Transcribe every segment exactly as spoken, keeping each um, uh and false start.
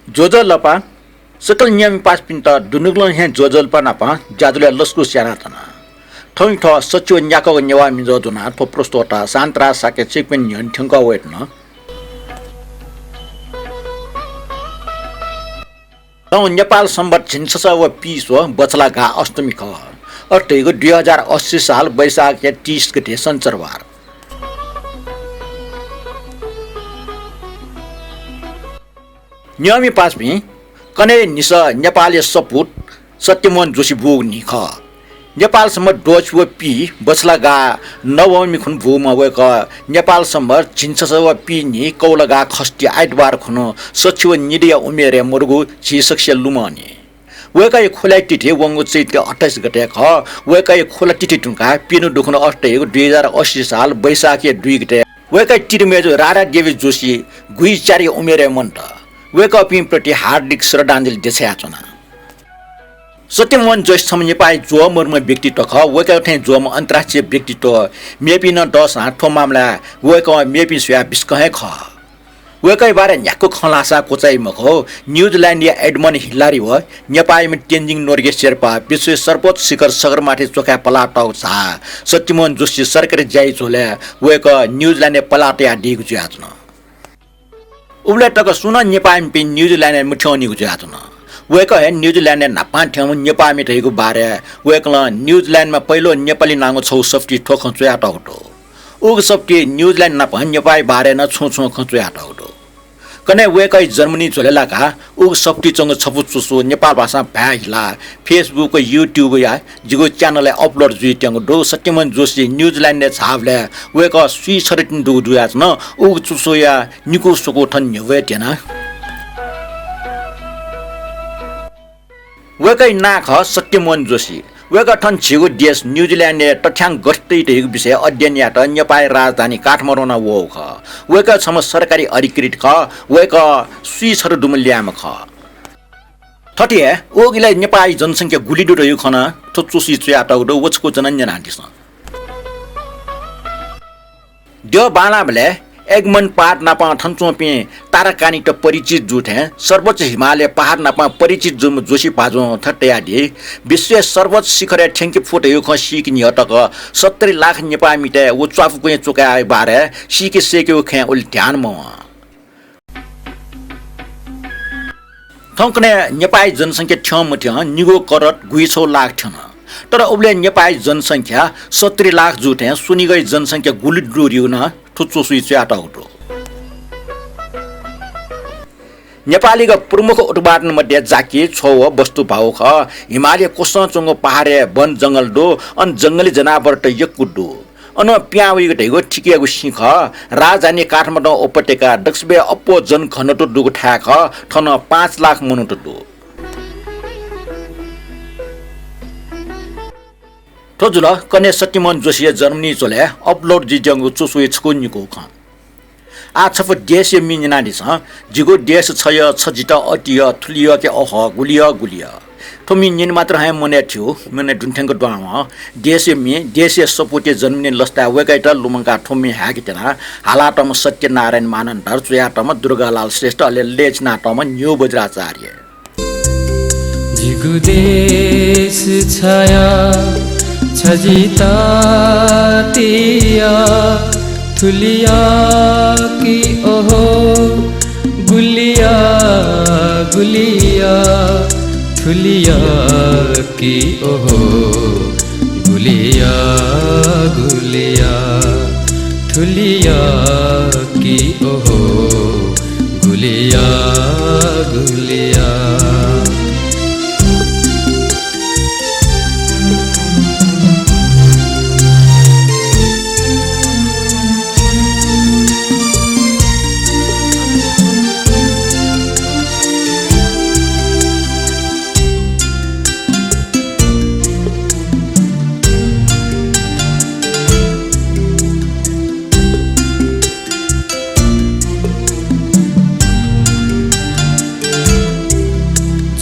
ज्वजलपा। सकल न्याम्ह पासापिन्त दुनुगलं हे ज्वजलपा नाप ज्याझ्वलय् लसकुस यानाच्वना। थौंया थ्व सच्छि व न्याक्वःगु नेवाः मिजं ज्वनाः थ्व प्रस्तोता शान्तराज शाक्य छिकपिनि न्ह्यःने थ्यंकः वयेधुन। थौं नेपाल संवत् झिंछसः व पीस्वः बछला गाः अष्टमी खः। अथे धइगु दुई हजार अस्सी साल वैशाखया तीस गते सञ्चरबार। न्याम्ह पासापिं, कन्हय् निसः नेपालया सपूत सत्यमोहन जोशी बूगु न्हि खः। नेपाल संवत् द्वःछि व पी बछला गाः नवमी खुन्हु बूम्ह वय्कः नेपाल संवत् झिंछसः व पी न्हि कौलागाः खष्ठी आइतबार खुन्हु सच्छि व निदँया उमेरय् मदुगु झी सकसिया लुमंनि। वय्कःया खुलाया तिथि वंगु चैत्र अट्ठाइस गते खः। वय्कःया खुला तिथि धुंकाः प्यन्हु दुखुन्हु अथे धइगु दुई हजार अस्सी साल वैशाखया दुई गते वय्कःया तिथि मय्जु राधा देवी जोशी गुइचारया उमेरय् मन्त। वय्कःपिं प्रति हार्दिक श्रद्धाञ्जली देछायाच्वना। सत्यमोहन जोशी छम्ह नेपाःया ज्वः मदुम्ह व्यक्तित्व खः। वय्कः थें ज्वःम्ह अन्तर्राष्ट्रिय व्यक्तित्व मेपिं नं दःसां थ्व मामलाय् वय्कः मेपिं स्वयाः बिस्कं हे खः। वय्कःया बारे न्ह्याक्व खँ ल्हाःसा क्वचाइ मखु। न्यूजिल्यान्डया एडमन्ड हिलारी व नेपाःयाम्ह तेन्जिङ नोर्गे शेर्पा विश्वया सर्वोच्च शिखर सगरमाथाय् च्वखाय् पलाः तःगु झ्वलय् सत्यमोहन जोशी सरकारी ज्याया झ्वलय् वय्कः न्यूजिल्यान्डय् पलाः तयादीगु जुयाच्वन। उबलय् तक सुं नं नेपाःमिपिं न्यूजिल्यान्डय् मथ्यंनिगु जुयाच्वन। वय्कः हे न्यूजिल्यान्डय् न्हापां थ्यंम्ह नेपाःमि धइगु बारे वय्कलं न्यूजिल्यान्डमा पहिलो नेपाली नांगु छगू सफुतिइ थ्व खँ च्वयातःगु दु। उगु सफुतिइ न्यूजिल्यान्ड नाप नेपाःया बारे नं छुं छुं खँ च्वयातःगु दु। कन्हय् वय्कःया जन्मदिन झ्वलय् लाकाः उगु सफुतिइ च्वंगु छपु चुसु नेपाल भाषां भाय् हिलाः Facebook, YouTube या जिगु channel-य् upload जुइत्यंगु दु। सत्यमोहन जोशी न्यूजिल्यान्डय् झाःबलय् वय्कः स्वीछदँ तिनि दुगु जुयाच्वन। उगु चुसुया निकू स्वकू थन न्ह्यब्वये त्यना। वय्कःया नां खः सत्यमोहन जोशी। वय्कः थन झीगु देश न्यूजिल्यान्डय् तथ्याङ्क गथे तइ धइगु विषयय् अध्ययन यायेत नेपाःया राजधानी काठमाडौं नं वःगु खः। वय्कः छम्ह सरकारी अधिकृत खः। वय्कः स्वीछदँ दुम्ह ल्याय्म्ह खः। थथे हे उगु इलय् नेपाःया जनसंख्या गुलि दु धइगु खँ नं थ्व चुसुइ च्वयातःगु दु, व छकू च्वनाः न्यनादिसँ। द्यः बांलाःबलय् एगमोण्ड पहाड नाप थन च्वंपिं ताराकानीत परिचित जू थें सर्वोच्च हिमालय पहाड नाप परिचित जूम्ह जोशी भाजुं थथे धयादी, विश्वया सर्वोच्च शिखरय् थ्यंके फु धइगु खँ सीके न्ह्यः तक सत्तरी लाख नेपाःमित व च्वापुकुँया च्वकाय् बारे सीके सय्केगु खँय् उलि ध्यान मवं। थौंकन्हय् नेपाःया जनसंख्या थ्यं मथ्यं निगू करोड गुइछौ लाख थ्यन। तर उबलय् नेपाःया जनसंख्या सत्तरी लाख जू थें स्वनिगःया जनसंख्या गुलि दु धइगु नं थ्व चुसुइ च्वयातःगु दु। नेपाःलिगः प्रमुख उत्पादन मध्ये जाकि, छ्व व वस्तुभाउ खः। हिमालय् क्वसं च्वंगु पहाडय् वन जंगल दु। अन जंगली जनावरत यक्व दु। अनं पिहां वइगु धइगु थिकयागु सिँ खः। राजधानी काठमाडौं उपत्यका दक्वसिबय् अप्वः जनघनत्व दुगु थाय् खः। थन पाँच लाख मनूत दु। थ्व जुल कन्हय् सत्यमोहन जोशीया जन्मदिन झ्वलय् upload जुइत्यंगु चुसुया छकू निकू खँ। आः छपु देशया मि न्यनादिसँ। जिगु देश छ यः, छ जितः अति यः, थुलि यः कि अहो, गुलि यः, गुलि यः। थ्व मि न्यने मात्रं हे मनय् थ्यू, मनय् दुने थ्यंक दुहां वं। देशया मि, देशया सपूतया जन्मदिन लसताय् वय्कःयात लुमंकाः थ्व मि हाय्के त्यना। हालातःम्ह सत्यनारायण मानन्धर, च्वयातःम्ह दुर्गालाल श्रेष्ठ, अले लय् चिनातःम्ह न्यू वज्राचार्य। जिगु देश छ यः, छ जितः अति यः, थुलि यः कि अहो, गुलि यः, गुलि यः, थुलि यः कि अहो, गुलि यः, गुलि यः, थुलि यः कि अहो, गुलि यः, गुलि यः।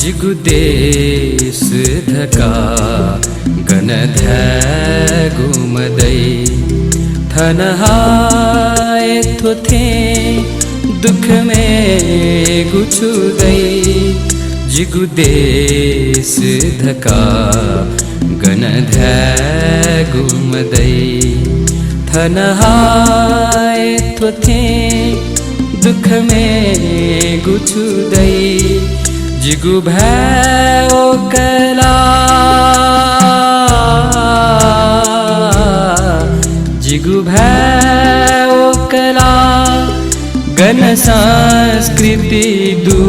जिगु देश धकाः गन धायेगु मदइ। थन हाय् थ्व थें दुःख मेगु छु दइ। जिगु देश धकाः गन धायेगु मदइ। थन हाय थ्व थें दुःख मेगु छु दइ। जिगु भाय् वकला, जिगु भाय् वकला, गन संस्कृति दु।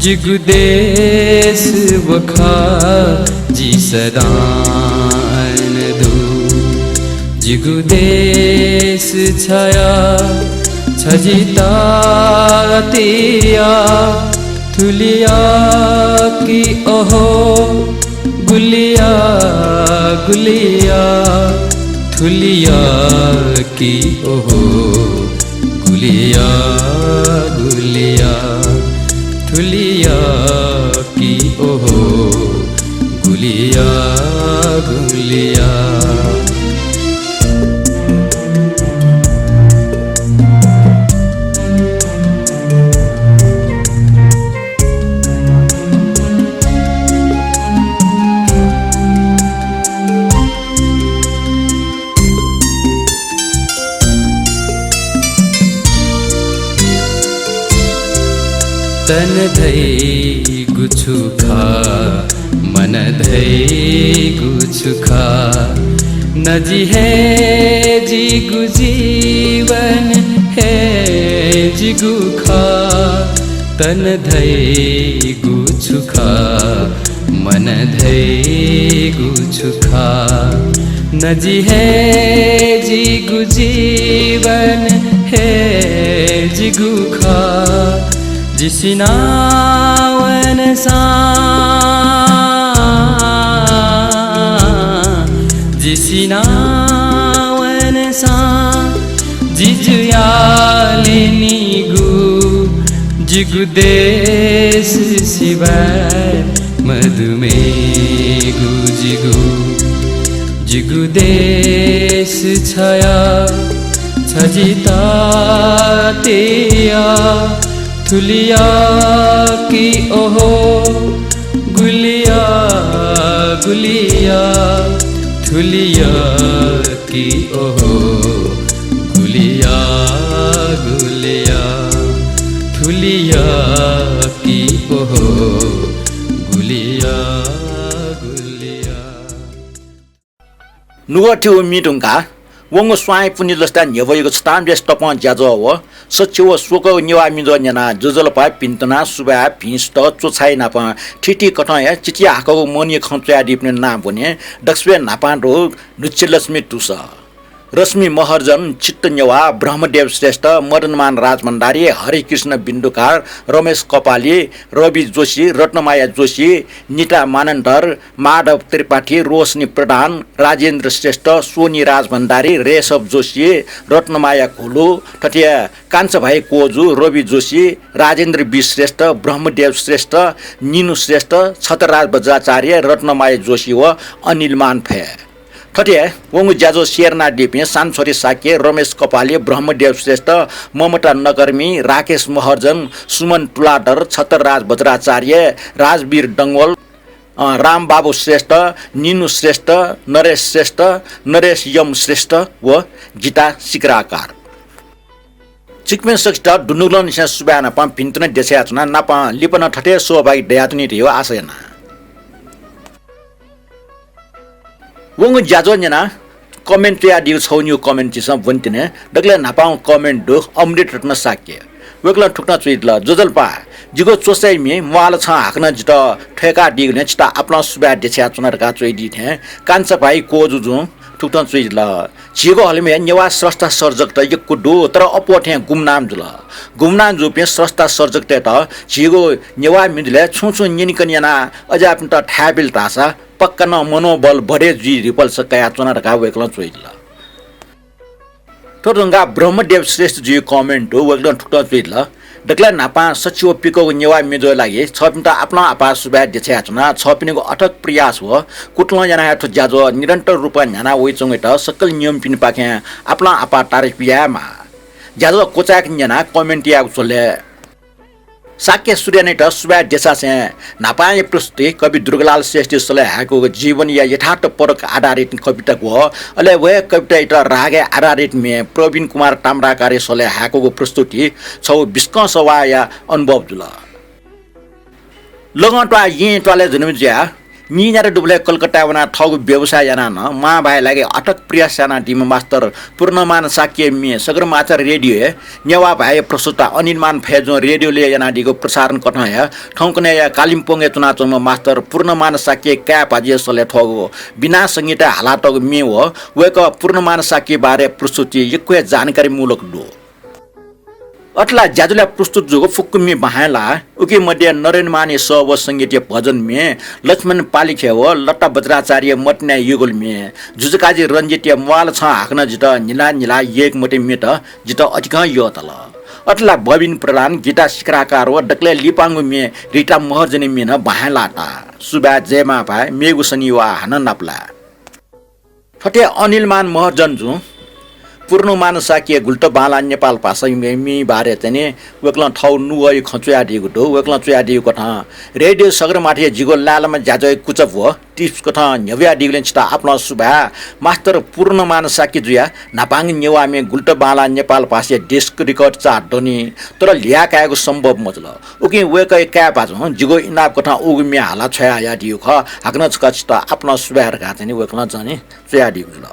जिगु देश व खः जि सदां अन दु। जिगु देश छया छ जि तातिया थुलिया कि ओहो गुलिया गुलिया थुलिया कि ओहो गुलिया गुलिया थुलिया कि ओहो गुलिया गुलिया। तन धइगु छु खः, मन धइगु छु खः, न जि हे जिगु जीवन हे जिगु खः। तन धइगु छु खः, मन धइगु छु खः, न जि हे जिगु जीवन हे जिगु खः। जि सिना वनसां, जि सिना वनसां, जि जुयाः लिनिगु जिगु देश सिवाय् मदु मेगु जिगु। जिगु देश छया छ जि तातिया थुलिया कि ओहो गुलिया गुलिया थुलिया कि ओहो गुलिया गुलिया थुलिया कि ओहो गुलिया गुलिया। नुगः थ्यू मी धुंकाः वंगु स्वांया पुन्हि लसताय् न्ह्यब्वयागु छतां बेस तपं ज्याझ्वः व सछि व स्वकःगु नेवाः म्ये ज्वः न्यनाः ज्वजलपा भिन्तुना सुभाय् भिं सुतः च्वछाइ नाप थीथी कथं हे चिचीहाकःगु मनीया खँ च्वयादीपिनि नां ब्वने। दकसिबय् न्हापां दु न्हुच्छिलक्ष्मी दुसः, रश्मि महर्जन, चित्त नेवाः, ब्रह्मदेव श्रेष्ठ, मदनमान राजभण्डारी, हरिकृष्ण बिन्दुकार, रमेश कपाली, रवि जोशी, रत्नमाया जोशी, निता मानन्धर, माधव त्रिपाठी, रोशनी प्रधान, राजेन्द्र श्रेष्ठ, सोनी राजभण्डारी, रेशव जोशी, रत्नमाया घोलु, थथे कान्छा भाइ कोजु, रवि जोशी, राजेन्द्र बी श्रेष्ठ, ब्रह्मदेव श्रेष्ठ, निनु श्रेष्ठ, छतरराज बज्राचार्य, रत्नमाया जोशी व अनिल मान फय्। थथे वंगु ज्याझ्वः share यानादीपिं सानछोरी शाक्य, रमेश कपाली, ब्रह्मदेव श्रेष्ठ, ममता नकर्मी, राकेश महर्जन, सुमन तुलाधर, छतरराज बज्राचार्य, राजवीर डंगोल, अ, रामबाबु श्रेष्ठ, निनु श्रेष्ठ, नरेश श्रेष्ठ, नरेश यम श्रेष्ठ व गीता सिक्राकार। छिकपिं सकसित दुनुगलंनिसें सुभाय् नाप भिंतुना देछानाच्वना। नाप लिपा नं थथे सहभागी दयाच्वनी धइगु आशा याना। वंगु ज्याझ्वः न्यनाः comment च्वयादीगु छगू निगू comment झीसं ब्वनेत्यना। दकलय् न्हापांगु comment दु अमृत रत्न शाक्य। वय्कलं थुकथं च्वयादिल, ज्वजलपा, जिगु च्वछाइ म्ये म्वाःल, छं हाकनं जितः थ्वय्कादीगुलिं छितः आपालं सुभाय् देछानाच्वना धकाः च्वयादी थें कान्छा भाइ कोजुजुं थुकथं च्वयादिल, झीगु हलिमय् नेवाः स्रष्टा सर्जकत यक्व दु, तर अप्वः थें गुमनाम जुल। गुमनाम जूपिं स्रष्टा सर्जकतय्त झीगु नेवाः म्ये दुलय् छुं छुं न्यनेकने यानाः अज्याःपिन्त थाय् बिल धाःसा पक्का नं मनोबल बढे जुइ रिपल्स कयाच्वना धकाः वय्कलं च्वयादिल। थ्व धुंकाः ब्रह्मदेव श्रेष्ठजुया comment दु, वय्कलं थुकथं च्वयादिल, दकलय् न्हापां सछि व पिकःगु नेवाः म्ये ज्वःया लागि छःपिन्त आपालं आपाः सुभाय् देछानाच्वना। छःपिनिगु अथक प्रयास व कुतलं यानाः हे थ्व ज्याझ्वः निरन्तर रूपं न्ह्याना वइच्वंगुयात सकल नियमपिनिपाखें आपालं आपाः तारिफ यायेमाः। ज्याझ्वः क्वचाय्के न्यनाः comment यायेगु झ्वलय् शाक्य सूर्यानयात सुभाय् देछासें न्हापांया प्रस्तुति कवि दुर्गालाल श्रेष्ठया सलय् हाय्कूगु जीवनया यथार्थपरक आधारित कविता ग्वः, अले वहे कवितायात रागय् आधारित म्ये प्रवीण कुमार ताम्राकारया सलय् हाय्कूगु प्रस्तुति छगू बिस्कं सवाःया अनुभव जुल। लखं त्वाः येँ त्वालय् जन्म जुयाः नीन्यादँ दुबलय् कलकत्ताय् वनाः थःगु व्यवसाय यानाः नं मांभाय्या लागि अथक प्रयास यानादीम्ह मास्टर पूर्णमान शाक्यया म्ये सगरमाथा रेडियोय् नेवाः भाय्या प्रस्तुता अनिलमान फैजुं रेडियोलय् यानादीगु प्रसारण कथं हे थौंकन्हय् कालिम्पोङय् च्वनाच्वंम्ह मास्टर पूर्णमान शाक्यया काय् भाजुया सलय् थ्वःगु बिना संगीतय् हालातःगु म्ये व वय्कः पूर्णमान शाक्यया बारे प्रस्तुति यक्व हे जानकारीमूलक दु। अथे ला ज्याझ्वलय् प्रस्तुत जूगु फुक्क म्ये बाहें ला उकी मध्ये नरेन्द्रमानया सः व संगीतया भजन म्ये, लक्ष्मण पालिखे व लता बज्राचार्यया मतिनाया युगल म्ये, जुजुकाजी रंजितया म्वाःल छं हाकनं जितः न्हिला न्हिला यय्के मते म्येत जितः अतिकं यःतल। अथे ला बबिन प्रधान, गीता शिखराकार व दकलय् लिपांगु म्ये रिता महर्जनया म्ये नं बाहें लात। सुभाय्, जय मांभाय्, मेगु शनिवाः हानं नापलाये। थथे अनिलमान महर्जनजुं पूर्णमान शाक्यया गुल्त बांलाः नेपाल भाषाया म्ये, म्ये बारे चाहिँ नि वय्कलं थःगु नुगःया खँ च्वयादीगु दु। वय्कलं च्वयादीगु कथं रेडियो सगरमाथाया जिगु लाय्लामा ज्याझ्वःया कुचप व tips कथं न्ह्यब्वयादीगुलिं छितः आपालं सुभाय्। मास्टर पूर्णमान शाक्य जुयाः न्हापांगु नेवाः म्ये गुल्त बांलाः नेपाल भाषाया desk record chart दनि, तर ल्ह्याकायेगु सम्भव मजुल। उकिं वय्कःया काय् भाजुं जिगु इनाप कथं उगु म्ये हालाः छ्वयाहयादीगु खः। हाकनं छकः छितः आपालं सुभाय् धकाः चाहिँ नि वय्कलं चाहिँ नि च्वयादीगु जुल।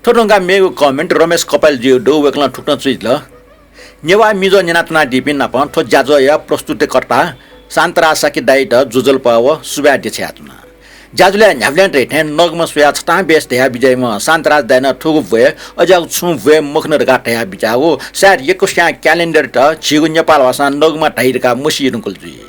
थ्व धुंकाः मेगु comment रमेश कपालजुया दु, वय्कलं थुकथं च्वयादिल। नेवाः म्युझ न्यनाच्वनादीपिं नाप थ्व ज्याझ्वःया प्रस्तुतिकर्ता शान्तराज शाक्य दाइयात ज्वजलपा व सुभाय् देछायाच्वना। ज्याझ्वलय् न्ह्याबलें धइथें नगमं स्वयाः छतां बेस धयाबिज्याइम्ह शान्तराज दाइनं थुगु ब्वय् अज्याःगु छुं ब्वय् मखुनि धकाः धयाबिज्याःगु, सायद यक्वस्यां calendar-यात झीगु नेपाल भाषां नगमा धाइ धकाः मसी धुंकल जुइ।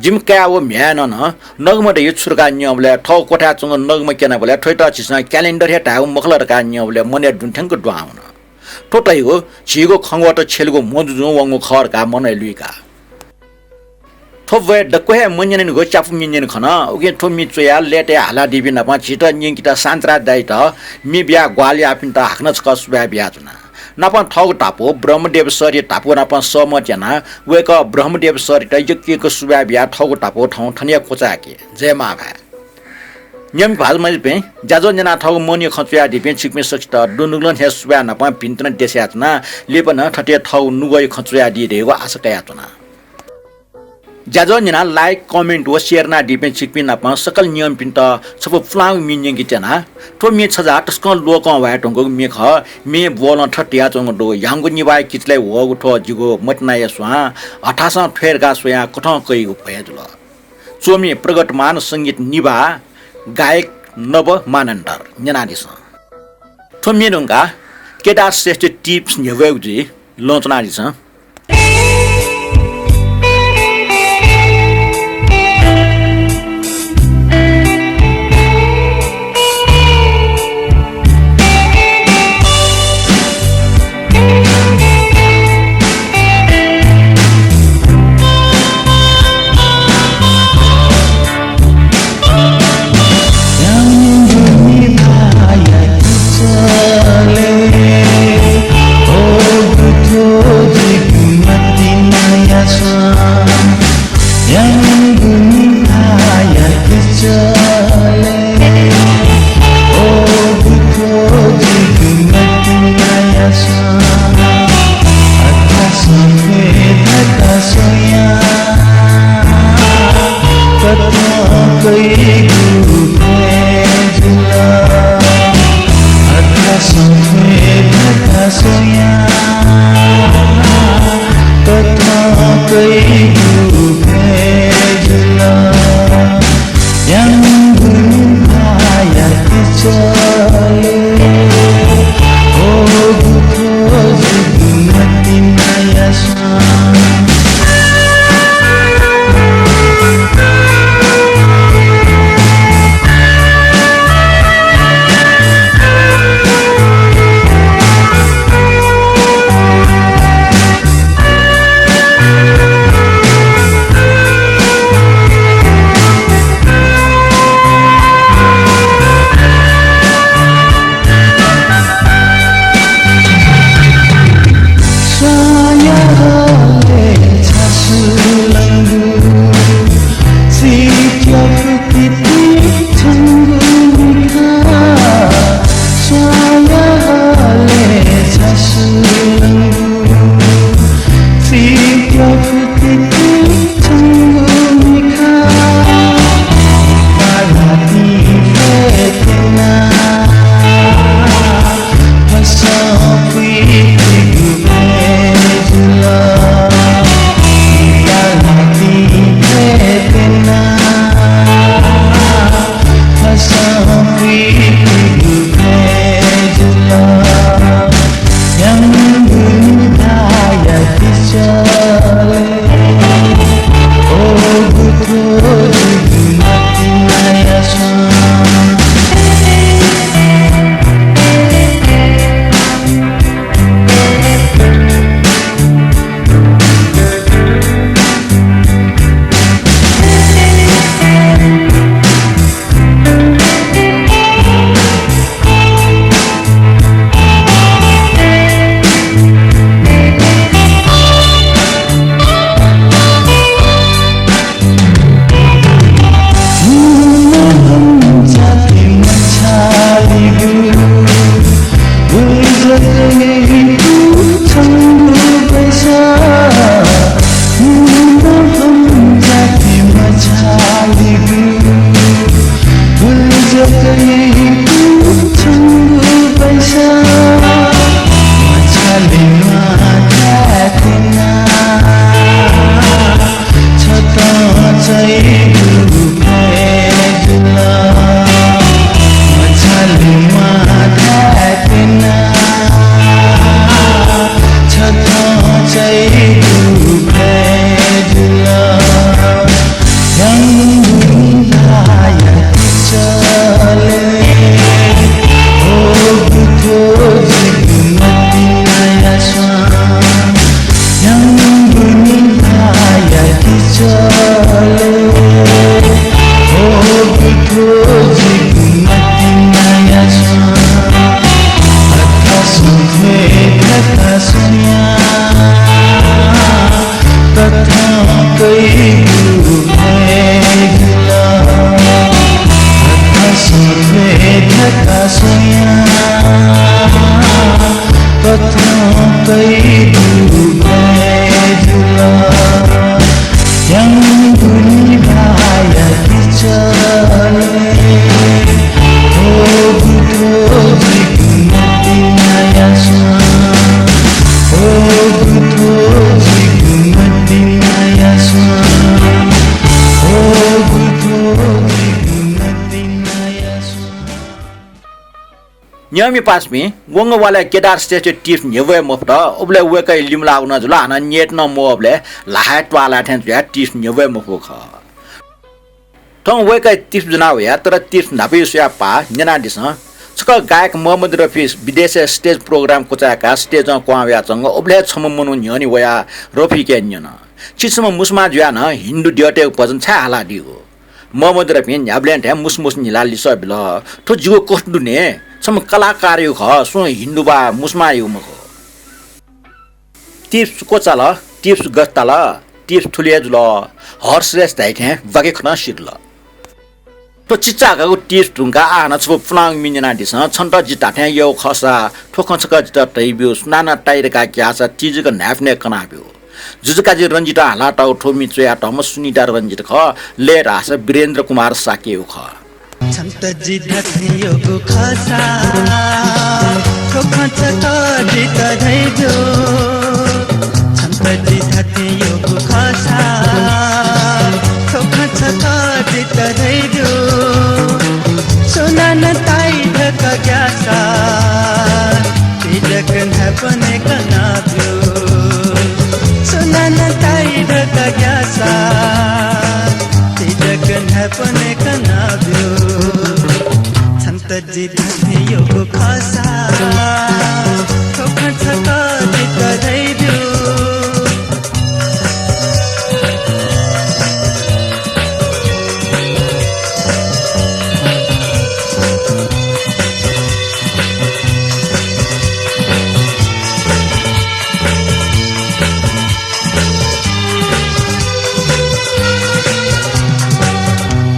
जिमि काय् व म्ह्याय्‌नं नं नगमा धइगु छु धकाः न्यंबलय् थःगु क्वथाय् च्वंगु नगमा क्यनाबलय् थ्वयात झीसं calendar हे धायेगु मखु ला धकाः न्यंबलय् मनय् दुने थ्यंक दुहां वन। थ्व धइगु झीगु खँग्वःत छ्यलेगु म्हो जुजुं वंगु खः धकाः मनय् लुइका। थ्व ब्वय् दक्व हे मन्यनानिगु च्यापु म्ये न्यने खन। उकिं थ्व म्ये च्वयाः लय्ताय् हालादीपिं नाप झीत न्यंकेत शान्तराज दाइयात म्ये बियाः ग्वाहालि याःपिन्त हाकनं छकः सुभाय् बियाच्वना। नापं थःगु धापू ब्रह्मदेव सरया धापू नाप सहमत यानाः वय्कः ब्रह्मदेव सरयात यक्व यक्व सुभाय् बियाः थःगु धापू थौं थन हे क्वचाय्के। जय मांभाय्। न्यंपिं भाजु मय्जुपिं, ज्याझ्वः न्यनाः थःगु मनया खँ च्वयादीपिं छिकपिं सकसित दुनुगलं हे सुभाय् नाप भिंतुना देछायाच्वना। लिपा नं थथे थःगु नुगःया खँ च्वयादी धइगु आशा कयाच्वना। ज्याझ्वः न्यनाः like, comment व share यानादीपिं छिकपिं नाप सकल न्यंपिन्त छपु पुलांगु म्ये न्यंके त्यना। थ्व म्ये छजाः तसकं लोकंह्वाये धुंकूगु म्ये खः। म्ये ब्वलं थथे धयाच्वंगु दु, ह्याउँगु निभाःया किचलय् ह्वःगु थ्व जिगु मतिनाया स्वां हथासं थ्वये धकाः स्वयाः कथं कइगु भय जुल। च्वमि प्रगटमान, संगीत निभाः, गायक नव मानन्धर। न्यनादिसँ। थ्व म्ये धुंकाः केदार श्रेष्ठ tips न्ह्यब्वयेगु जुइ, लँ च्वनादिसँ। कैदु भए जुल, हताश भए धकाः स्वयां, कथं कैदु भए जुल। याङ्गु निभाया बिचले, होगु थ्व जिगु मतिनाया स्वां, होगु थ्व जिगु मतिनाया स्वां, होगु थ्व जिगु मतिनाया स्वां। न्यंमि पासापिं, वंगु वालय् केदार श्रेष्ठ tips न्ह्यब्वये मफुत। उबलय् वय्कःया लिमलाःगु नं जुल, हानं net नं मवःबलय् ल्हाः हे त्वाःलाः थें जुयाः tips न्ह्यब्वये मफुगु खः। थौं वय्कःया tips ज्वना वया, तर tips न्हापाया स्वयाः पाः न्यनादिसँ। छकः गायक मोहम्मद रफी विदेशय् stage program क्वचाय्काः stage-ं क्वहां वयाच्वंगु। उबलय् छम्ह मनू न्ह्यःने वयाः रफीके न्यन, "छिं छम्ह मुसलमान जुयाः नं हिन्दू द्यःतय्गु भजन छाय् हालादीगु?" मोहम्मद रफीं न्ह्याबलें थें मुसुमुसु न्हिलाः लिसः बिल, "थ्व जिगु कथं दु नि, छम्ह कलाकार खः, सुं हिन्दू वा मुसलमानयागु मखु।" Tips क्वचाल, tips गथे ताल, tips थुलि हे जुल। हर्ष रेस धाइथें बाकि खँ नं सिधल। थ्व चिचाकागु tips धुंकाः आः हानं छपु पुलांगु म्ये न्यनादिसँ। छन्त जि धात्थें यःगु खःसा थ्व खँ छकः जितः धयाब्यु, सुनानं ताइ धकाः ग्याःसा तिजक न्हाय्पनय् कनाब्यु। जुजुकाजी रञ्जितं हालातःगु थ्व म्ये च्वयातःम्ह सुनिता रञ्जित खः, लय् धाःसा वीरेन्द्र कुमार शाक्ययागु खः। छन्त जि धात्थें यःगु खःसा, थ्व खँ छकः जितः धयाब्यु। छन्त जि धात्थें यःगु खःसा, थ्व खँ छकः जितः धयाब्यु। सुनानं ताइ धकाः ग्याःसा, तिजक न्हाय्पनय् कनाब्यु। सुनानं ताइ धकाः ग्याःसा, तिजक न्हाय्पनय् कनाब्यु। छन्त जि धात्थें यःगु खःसा, थ्व खँ छकः जितः धयाब्यु।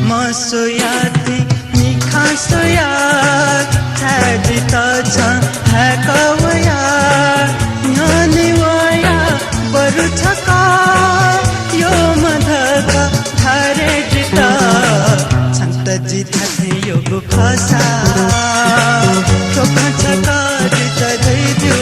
मस्वयाति मिखां स्वयाः, छाय् जितः छं हाय्क वया। न्ह्यःने वयाः बरु छकः यःम्ह धकाः धारे जितः। छन्त जि धात्थें यःगु खःसा, थ्व खँ छकः जितः धयाब्यु।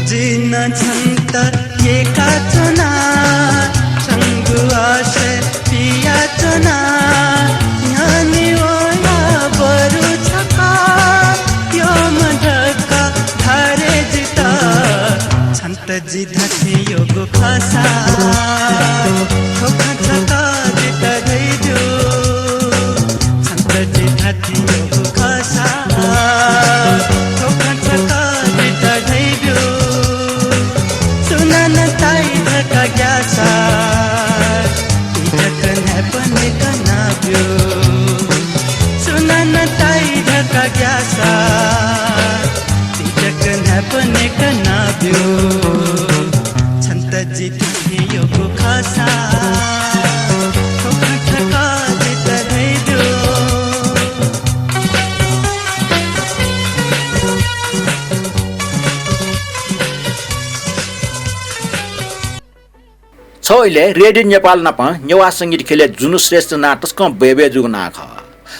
जिं नं छन्त यय्काच्वना, छंगु आशा पियाच्वना। न्ह्यःने वयाः बरु छकः यःम्ह धकाः धारे जितः। छन्त जि धात्थें यःगु खःसा, थ्व खँ छकः जितः धयाब्यु। छन्त जि धात्थें यःगु खःसा, थ्व खँ छकः जितः धयाब्यु। सुनानं ताइ धकाः ग्याःसा, तिजक न्हाय्पनय् कनाब्यु। सुनानं ताइ धकाः ग्याःसा, तिजक न्हाय्पनय् कनाब्यु। छन्त जि धात्थें यःगु खःसा, थ्व खँ छकः जितः धयाब्यु। छगू इलय् रेडियो नेपाल नाप नेवाः संगीत ख्यलय् जुनु श्रेष्ठ नां तसकं बय्बय् जूगु नां खः।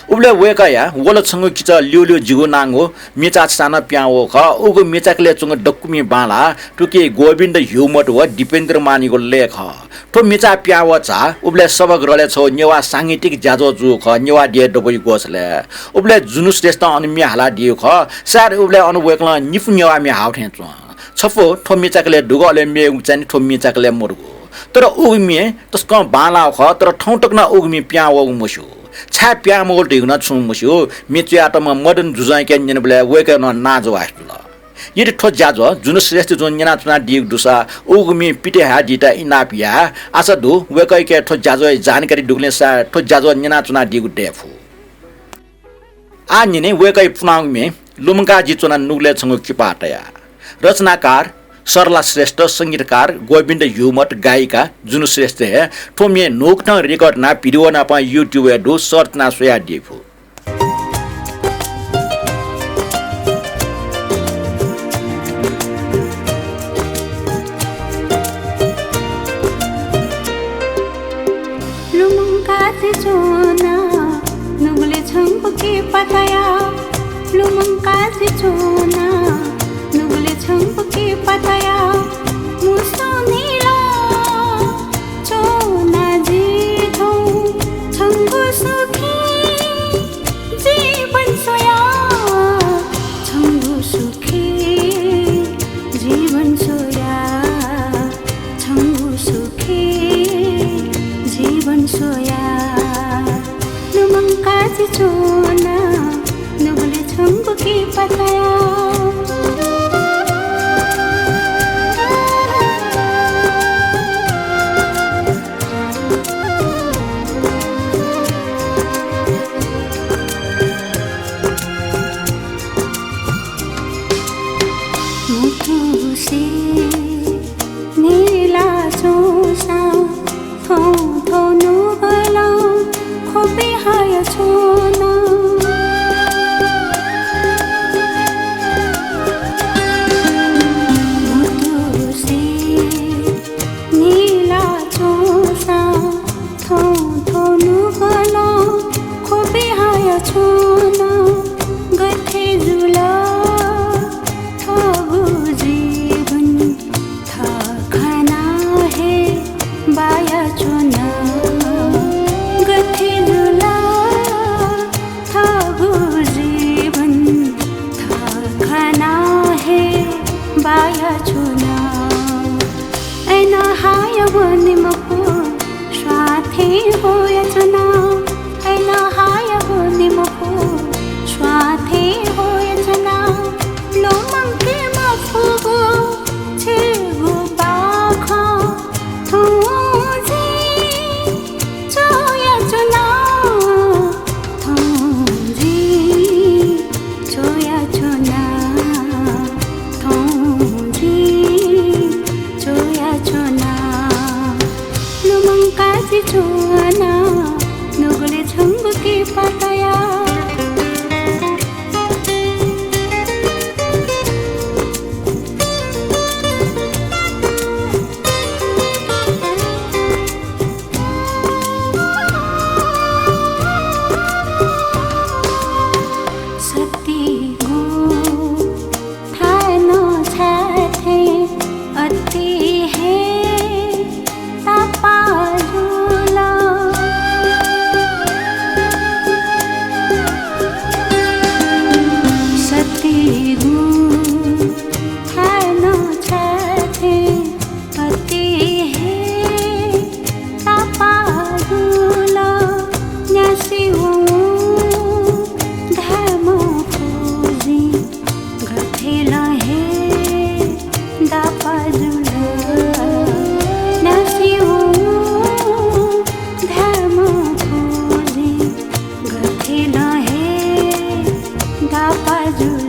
उबलय् वय्कःया वल छंगु किचः ल्यूल्यू जिगु नांगु मिचा छथाय् नं पिहां वःगु खः। उगु मिचाकलय् च्वंगु दक्वमि बांलाः तुखिल गोविन्द ह्यूमत व दिपेन्द्र मानयागु लय् खः। थ्व मिचाय् पिहां वःसा उबलय् सभागृहलय् छगू नेवाः सांगीतिक ज्याझ्वः जूगु खः, नेवाः देय् दबूया ग्वसालय्। उबलय् जुनु श्रेष्ठं अन म्ये हालादीगु खः। सायद उबलय् अन वय्कलं निपु नेवाः म्ये हाःगु थें च्वं। छपु थ्व मिचाकलय् दुगु, अले मेगु चाहिँ नि थ्व मिचाकलय् मदुगु। तर उगु म्ये तसकं बांलाःगु खः, तर थौं तक नं उगु म्ये पिहां वःगु मस्यू। छाय् पिहां मवल धइगु नं छुं मस्यू। म्ये च्वयातःम्ह मदन जुजुंयाके न्यनाबलय् वय्कःया नं नां जवाफ जुल। यदि थ्व ज्याझ्वः जुनु श्रेष्ठ जुं न्यनाच्वनादीगु दुसा उगुमिं पिते हायादीत इनाप याये। आशा दु वय्कःयाके थ्व ज्याझ्वःया जानकारी दुगुलिं सायद थ्व ज्याझ्वः न्यनाच्वनादीगु दयेफु। आः न्यने वय्कःया पुलांगु म्ये लुमंका जि च्वना नुगलय् छंगु किपा तया। रचनाकार सरला श्रेष्ठ, संगीतकार गोविन्द ह्युमत, गायिका जुनु श्रेष्ठ हे। थ्व म्ये न्हूकथं record यानाः video नापं YouTube-य् दु, search यानाः स्वयादीफु। लुमंकासे च्वना नुगलय् छंगु किपा तया। लुमंकासे च्वना नुगलय् छंगु किपा तया। मुसु न्हिला च्वना जि थौं छंगु सुखी जीवन स्वया। छंगु सुखी जीवन स्वया। छंगु सुखी जीवन स्वया। लुमंकासे च्वना नुगलय् छंगु किपा तया। म्हुतुसे न्हिला च्वंसां थौं थौं नुगलं ख्वपि हया च्वना। म्हुतुसे न्हिला च्वंसां थौं थौं नुगलं ख्वपि हया च्वना। गथे जुल थःगु जीवन थः खना हे बाया च्वना। गथे जुल थःगु जीवन थः खना हे बाया च्वना। अय्नं हाया वने मफु स्वार्थय् ह्वया च्वना। अय्नं हाया वने मफु स्वार्थय् ह्वया च्वना। लुमंके मफुगु छिगु पाखं थौं जि च्वया च्वना। थौं जि च्वया च्वना। थौं जि च्वया च्वना। लुमंकासे च्वना नुगलय् छंगु किपा तया। सतिगु थाय् नं छाय् थें अति हे तापाः जुल। सतिगु थाय् नं छाय् थें अति हे तापाः जुल। न्यासि वं धाये मफु जिं गथे लं हे दापाः जुल। न्यासि वं धाये मफु जिं गथे लं हे दापाः जुल।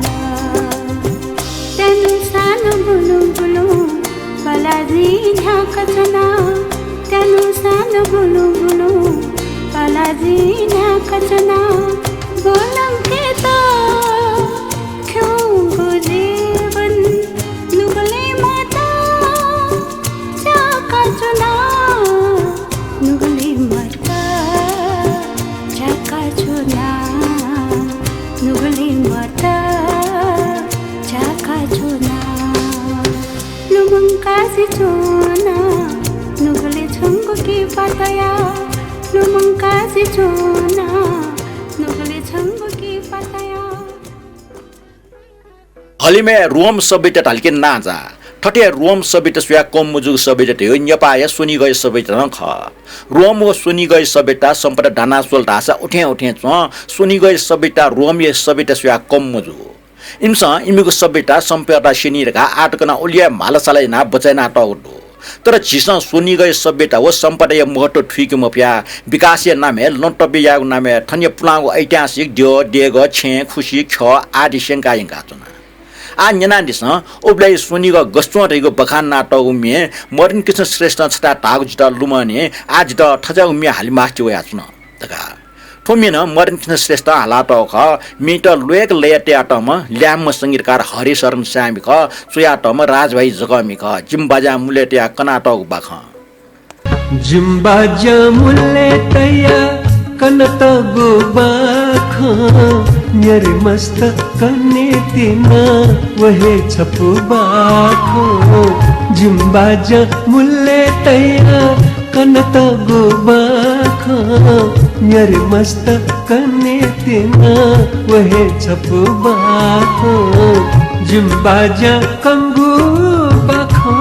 त्यानुसां नं बुलुं बुलुं पलाः जिं न्ह्याका च्वना। त्यानुसां नं बुलुं बुलुं पलाः जिं न्ह्याका च्वना। ब्वलंकेत खिउँगु जीवन नुगलय् मत झ्याका च्वना। नुगलय् मत झ्याका च्वना। नुगलय् मत झ्याका च्वना। लुमंकासे च्वना नुगलय् छंगु किपा तया। लुमंकासे च्वना नुगलय् छंगु किपा तया। हलिमय् रोम सभ्यता धाल कि नांजाः। थथे रोम सभ्यता स्वयाः कम मजूगु सभ्यता धइगु नेपाःया स्वनिगःया सभ्यता नं खः। रोम व स्वनिगःया सभ्यता सम्पदा दाना स्वल धाःसा उथें उथें च्वं। स्वनिगःया सभ्यता रोमया सभ्यता स्वयाः कम मजू। इमिसं इमिगु सभ्यता सम्पदा स्यनी धकाः आः तक नं उलिया म्हालासाला यानाः बचय् यानातःगु दु। तर झीसं स्वनिगःया सभ्यता व सम्पदाया महत्व थुइके मफयाः विकासया नामय् लँतब्य यायेगु नामय् थनया पुलांगु ऐतिहासिक द्यः, देगः, छेँ, खुसि, ख्यः आदि स्यंका यंकाच्वना। आः न्यनादिसँ, उबलय् स्वनिगः गसच्वं धइगु बखान यानातःगु म्ये मदन कृष्ण श्रेष्ठं छता धाःगु जितः लुमंनि। आः जितः थज्याःगु म्ये हाले मास्ति वयाच्वन धकाः। थ्व म्ये नं मदन कृष्ण श्रेष्ठं हालातःगु खः। म्येत ल्वय्क लय् तयातःम्ह ल्याय्म्ह संगीतकार हरिशरण साय्मि खः। च्वयातःम्ह राजभाइ जकःमि खः। जिमि बाज्यां मुलय् तयाः कनातःगु बाखं। जिमि बाज्यां मुलय् तयाः कनातःगु बाखं, न्यारे मस्त कने तिनि व हे छपु बाखं। जिमि बाज्यां मुलय् तयाः कनातःगु बाखं, न्यारे मस्त कने तिनि व हे छपु बाखं। जिमि बाज्यां कंगु बाखं।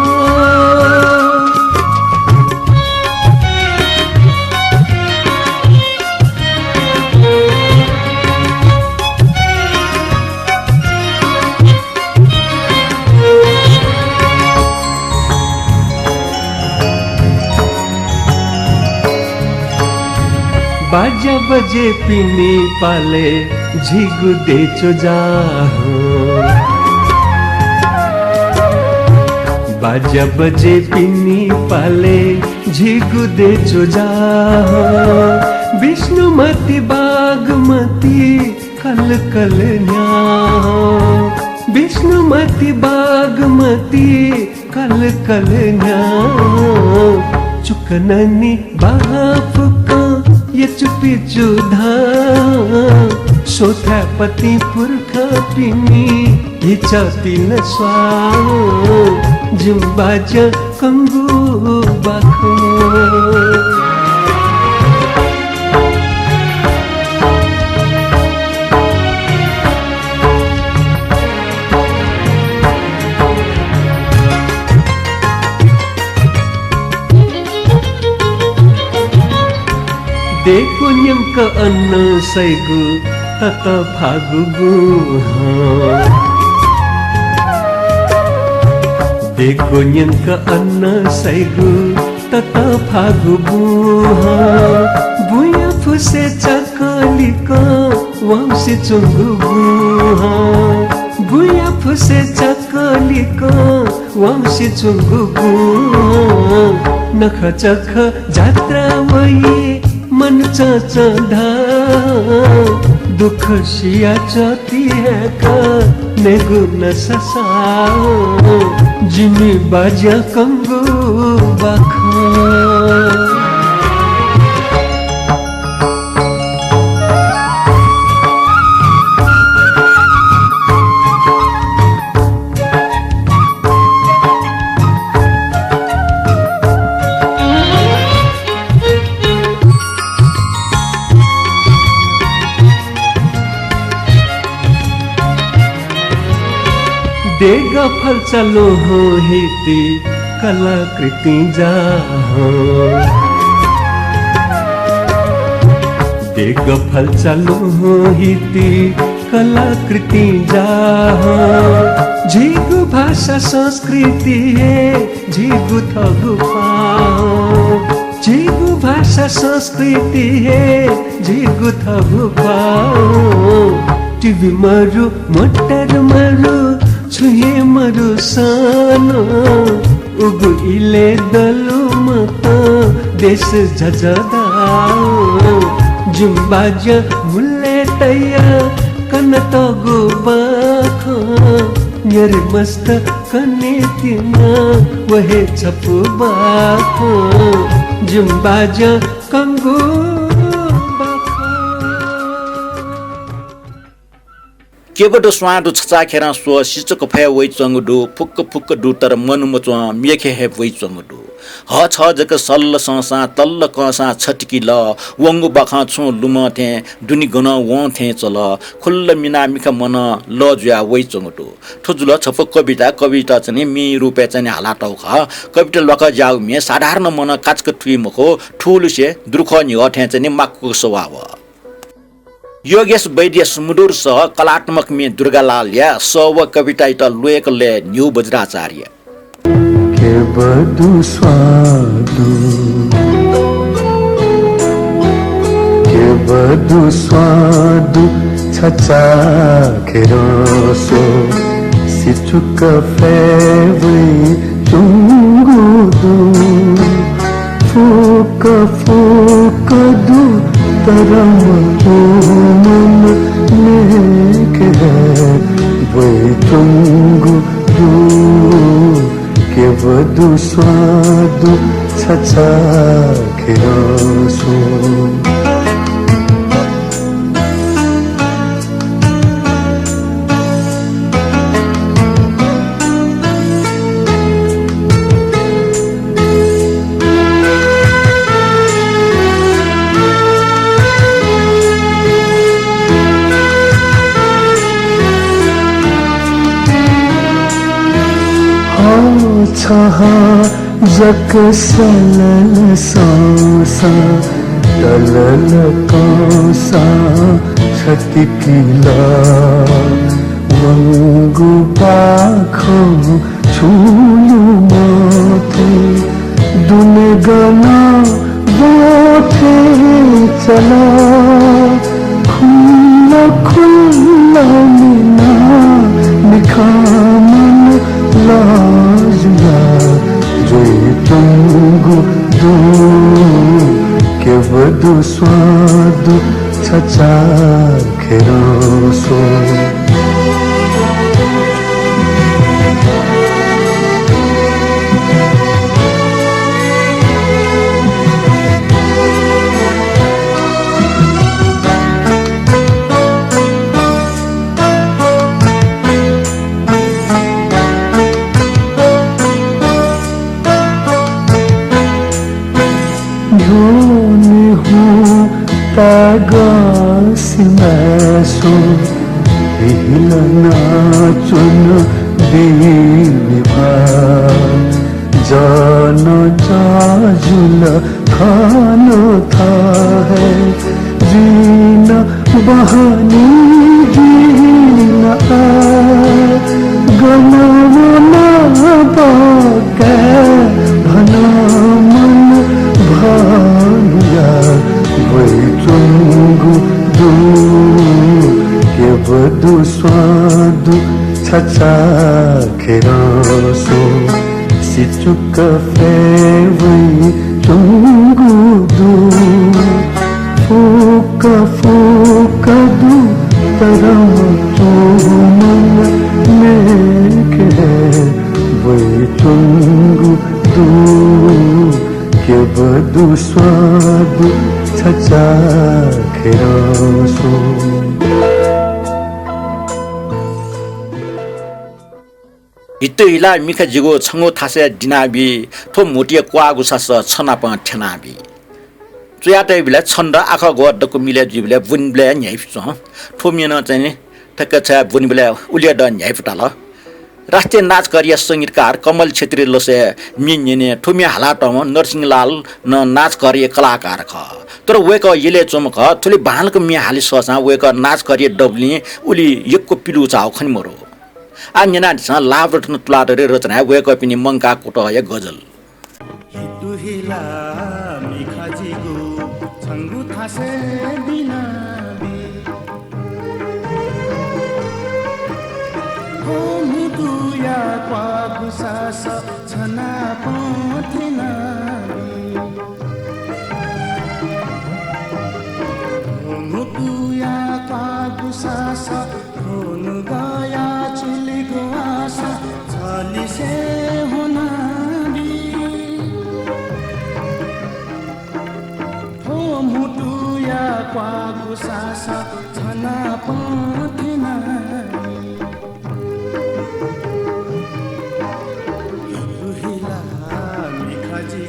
बाज्या बजेपिनि पालय् झीगु देय् च्वजाः। बाज्या बजेपिनि पालय् झीगु देय् च्वजाः। विष्णुमती बागमती कलकल न्ह्याः। विष्णुमती बागमती कलकल न्ह्याः। चुकननी बाहां फुक्कं यचुपिचु धाः। स्वथाय् पतिं पुर्खापिनि हिचापिं नं स्वाः। जिमि बाज्यां कंगु बाखं। देगु न्यंक अन सइगु ततःफागु बुहं। देगु न्यंक अन सइगु ततःफागु बुहं। बुँया फुसय् चाकलिकं वाउँसे च्वंगु बुहं। बुँया फुसय् चाकलिकं वाउँसे च्वंगु बुहं। नखःचखः जात्रा वइ मन चंचं धाः। दुःख सिया च्वं तिहाय्क नयेगु नसा साः। जिमि बाज्यां कंगु बाखं। देगः फल्चा ल्वहं हिति कलाकृतिं जाहं। देगः फल्चा ल्वहं हिति कलाकृतिं जाहं। झीगु भाषा संस्कृति हे झीगु थःगु पाः। झीगु भाषा संस्कृति हे झीगु थःगु पाः। टिभी मरु, मोटर मरु, छुं हे मरुसां नं उगु इलय् दलुमतं देश झःझः धाः। जिमि बाज्यां मुलय् तयाः कनातःगु बाखं, न्यारे मस्त कने तिनि व हे छपु बाखं। जिमि बाज्यां कंगु बाखं। केबद्व स्वां दु, छचाःखेरं स्व, सिचक फय् वइच्वंगु दु, फुक्क फुक्क दु, तर मन मच्वं, म्यखे हे वइच्वंगु दु। हःछः जक सल्ल संसां, तल्ल कंसां छतिकि लः, वंगु बाखं छुं लुमं थें, दुने गनं वं थें चल, खुल्ल मिनाः मिखा मनं लः जुयाः वइच्वंगु दु। थ्व जुल छपु कविता, कविता चाहिँ नि म्ये रूपय् चाहिँ नि हालातःगु खः। कविता ल्वाकः ज्याःगु म्ये साधारण मनं काचक थुइ मखु, थुलुसे दुरुखः न्हिगः थें चाहिँ नि माकुक सवाः वः। योगेश वैद्य सुमधुर सह कलात्मक म्ये दुर्गालालया सः व कवितायात ल्वय्क लय् न्ह्यू वज्राचार्य। केबदु स्वादु, केबदु स्वादु छचाखेरं स्व। सिचुक फय् वइच्वंगु दु। फुक्क फुक्क दु, तर मखु मन मेखे वइच्वंगु दु। केबदु स्वादु छचाखेरं स्व। हः छः जक सलल संसार तलल कंसां छतिपिल। वंगु पाखं छुं लुमंथें दुने गनं ब्वथें चल। खुल्ल खुल्ल मिना मिखा मन लजुया जुइच्वंगु दु। केबदु स्वादु छचाखेरं स्व। न्ह्यःने हुँ ताय्गः सिमाय् स्व, हिहिलना च्वन बिनिभा। जन चाजुल खन थः हे जुइन बहनी जुइन आः। गन वन बके भन मन भनुया वइच्वंगु दु। केबदु स्वादु छचाखेरं स्व। सिचुक फय् वइच्वंगु दु। फुक्क फुक्क दु, तर मखु मन मेखे वइच्वंगु दु। केबदु स्वादु छचाखेरं स्व। हितुहिला मिखा जिगु छंगु थासय् दिनाबी, थ्व म्हुतुया क्वाःगु सासः छ नाप थ्यनाबी। च्वयातइबलय् छन्द आखः ग्वः दक्व मिलय् जुइबलय् ब्वनेबलय् न्ह्याइपुच्वं। थ्व म्ये नं चाहिँ थ्यंक छ्वया ब्वनेबलय् उलि हे द न्ह्याइपुताल। राष्ट्रिय नाचघरया संगीतकार कमल छेत्रीया लसय् म्ये न्यने थ्व म्ये हालातःम्ह नरसिंहलाल नं नाचघरया कलाकार खः। तर वय्कः यलय् च्वंम्ह खः। थुलि बांलाक म्ये हाले सःसां वय्कः नाचघरया दबुलिं उलि यक्व पिलुछाःगु खने मदु। आः न्यनादिसँ लाभरत्न तुलाधरया रचनाय् वय्कःपिनि मंकाः कुतः हे गजल। हितुहिला मिखा जिगु छंगु थासय् दिनाबी। थ्व म्हुतुया क्वाःगु सासः छ नाप थ्यनाबी। थ्व म्हुतुया क्वाःगु सासः थ्व नुगःया चुलिगु आशा छलिसे हुनाबी। थ्व म्हुतुया क्वाःगु सासः छ नाप थ्यनाबी। हितुहिला मिखा जि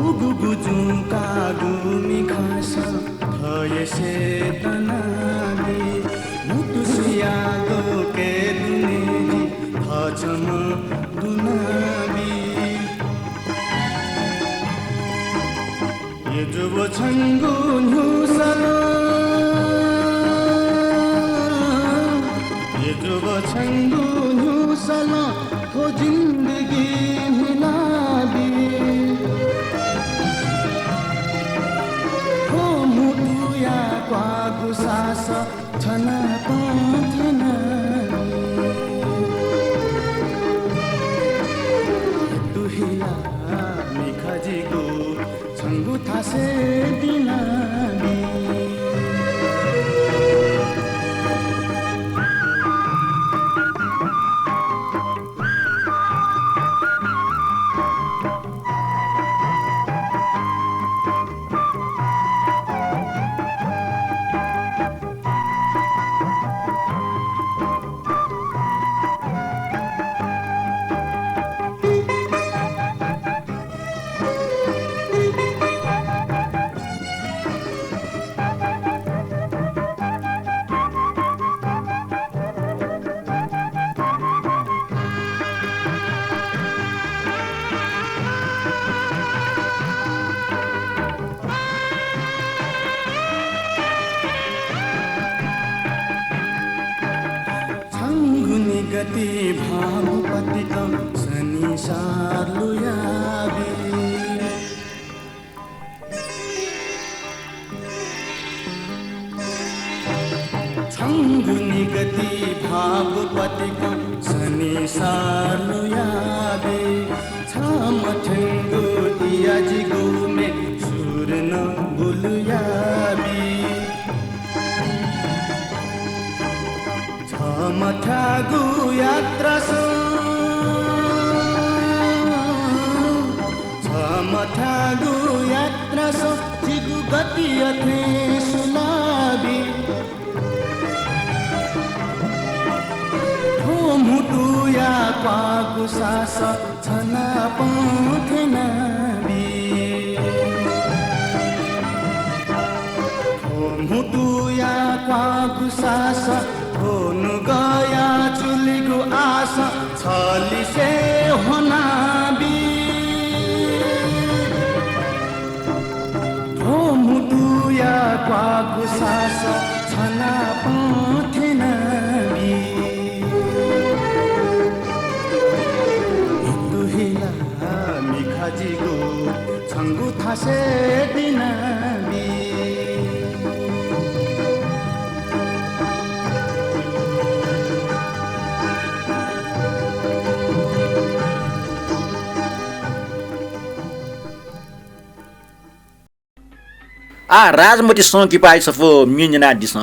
उगुगु जुंकागु मिखासं थयेसे तनाबी। म्हुतुसिया लोके दुने जि थःछम्ह दुनाबी। यजुव छंगु न्ह्युसलं, यजुव छंगु न्ह्युसलं थ्व जिन्दगी हिलाबी। थ्व म्हुतुया क्वागु सासः छनापं थ्यनाबी। दुहिला मिखा जिगु छंगु थासय् दिनाबी। छंगु निगति भाव पतिकं सनिसार लुयाबी। छंगु निगति भाव पतिकं सनिसार लुयाबी। छम्ह थ्यंगु इया जिगु म्ये सुर नं बुलुयाबी। छम्ह थ्यागु यात्रासं, छम्ह थ्यागु यात्रासं जिगु गति अथें सुलाबी। थ्व म्हुतुया क्वागु सासः छनापं थ्यनाबी। थ्व म्हुतुया क्वागु सासः थ्व नुगःया चुलिगु आसः छलिसे ह्वनाबी। थ्व म्हुतुया क्वागु सासः छनापं थ्यनाबी। दुहिला मिखा जिगु छंगु थासय् दिनाबी। आः राजमति संकिपाया छपु म्ये न्यनादिसँ।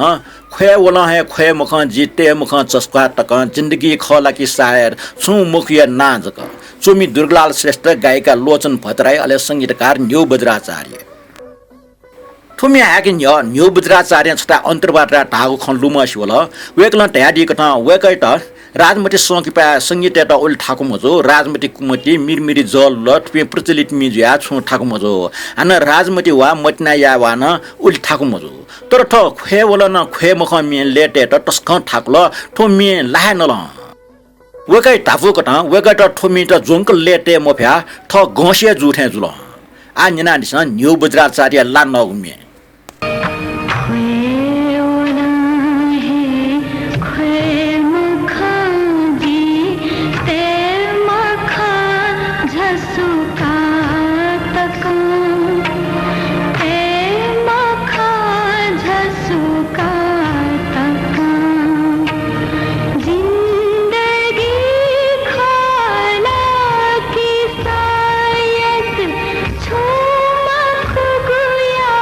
ख्वये वलं हे ख्वये मखं, जि तये मखं चस्क्वाः तकं, जिन्दगी खः ला कि सायर, छुं मखुया नां जक। च्वमि दुर्गालाल श्रेष्ठ, गायिका लोचन भट्टराई, अले संगीतकार न्ह्यू बज्राचार्य। थ्व म्ये हायेके न्ह्यः न्ह्यू बज्राचार्यं छता अन्तर्वार्ता धाःगु खँ लुमंसे वल। वय्कलं धयादीकथं वय्कःयात राजमति संकिपाय् संगीतयात उलि थाकु मजू, राजमति कुमति, मिरमिरी जःलुल, थुपिं प्रचलित म्ये जुयाः छुं थाकु मजू। हानं राजमति वा मतिना याये वा नं उलि थाकु मजू। तर थ्व ख्वये वलं ख्वये मखं म्ये लय्तयेत तसकं थाकुल। थ्व म्ये ला हे नल। वय्कःया धापू कथं वय्कःयात थ्व म्येत ज्वंक लय्तये मफयाः थः गँसे जू थें जुल। आः न्यनादिसँ न्ह्यू बज्राचार्यया ला नःगु म्ये। ख्वये वलं हे ख्वये मखं, जि तये मखं झसुका तकं, तये मखं झसुका तकं। जिन्दगी खः ला कि सायद, छुं मखुगुया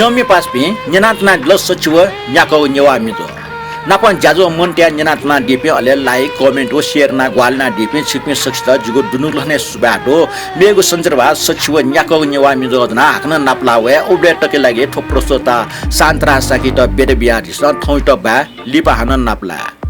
प्यम्य पासापिं, न्यनातनादिल सछि व न्याकःगु नेवाः म्येजु। नापं ज्याझ्वः मन तयाः न्यनातनादीपिं, अले like, comment व share यानाः ग्वाहालि यानादीपिं छिकपिं सकसित जिगु दुनुगलंनिसें सुभाय् दु। मेगु सञ्चरवाः सछि व न्याकःगु नेवाः म्येजु अजं हाकनं नापलाः वये। उबलय् तकया लागि थ्व प्रस्तुता सान्त्रा शाक्ययात बिदा बियादिसँ। थौंयात बाय्, लिपा हानं नापलाये।